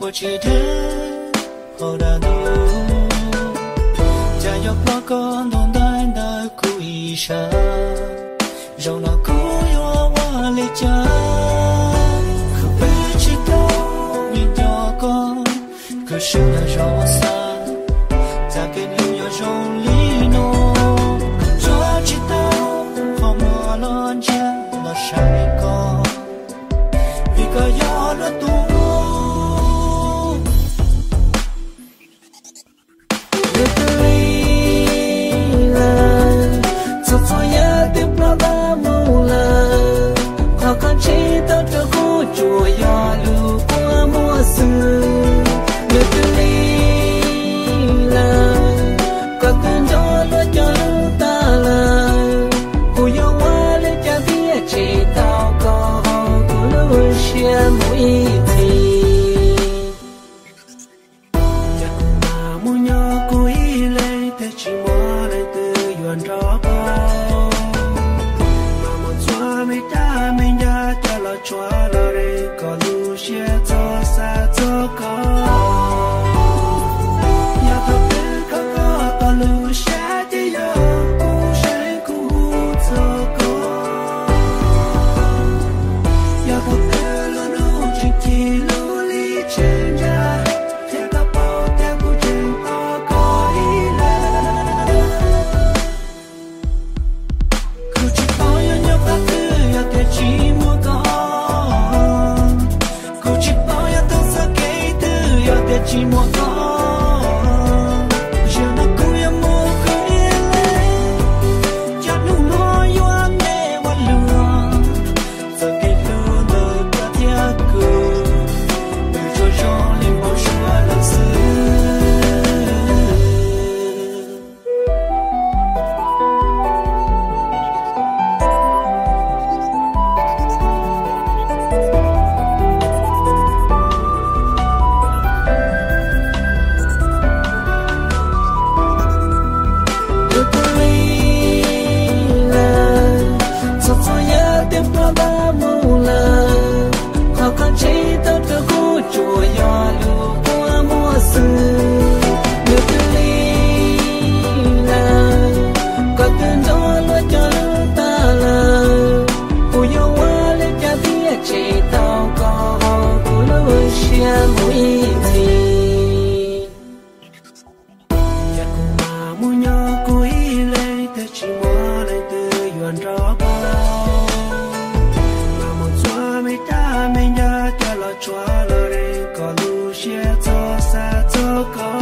Tsis dheev hauv dab ntub, cas yuav plob koj ntuj ntaig ntawm kuv ib sab. Zaum no kuv yuav ua li cas, kuv pw tsis tau vim nco koj, kuv sawv los zoo xav, txoj kev hlub yuav zoo li no. Kuv tso tsis tau qhov muag los ntsia los saib koj, vim koj yog luag tus. Lwm tus li lawm, txhua txhua yam twb ploj tag mus lawm, qhov koj ntsib tau rau kuv tsuas yog lus kua muag xwb. Lwm tus li lawm, koj twb nco luag cov lus tag lawm, kuv yuav ua li cas thiaj tshem tau koj hauv kuv lub siab mus ib txhis. Yog kuv mam mus nyob kuv ib leeg, thiaj tsis muaj leej twg yuav nrog koj. Mam mus txhua me dab me ncaj coj los tsuas los de kom lub siab txhob xav txog koj. Yog thaum twg koj koj koj lub siab ces yog kuv saib kuv txog koj. Yog thaum twg lub hnub tseem ci lub li tseem ntsa, thiab koj paub tias kuv tseem tos koj ib leeg. Kuv tsis paub yuav nyob qhov twg yog tias tsis muaj koj. Kuv tsis paub yuav taug txoj kev twg yog tias tsis muaj koj. Zaum no kuv yuav mus kuv ib leeg, cov hnub no yuav me ua luag. Txoj kev hlub ntawm koj thiab kuv, nws tsuas zoo li npau suav lawm xwb. Lwm tus li lawm, txhua txhua yam twb ploj tag mus lawm, qhov koj ntsib tau rau kuv tsuas yog lus kua muag xwb. Lwm tus li lawm, koj twb nco luag cov lus tag lawm, kuv yuav ua li cas thiaj tshem tau koj hauv kuv lub siab mus ib txhis. Yog kuv mam mus nyob kuv ib leeg, thiaj tsis muaj leej twg yuav nrog koj. Mam mus txhua me dab me ncaj coj los tsuas los de kom lub siab txhob xav txog koj.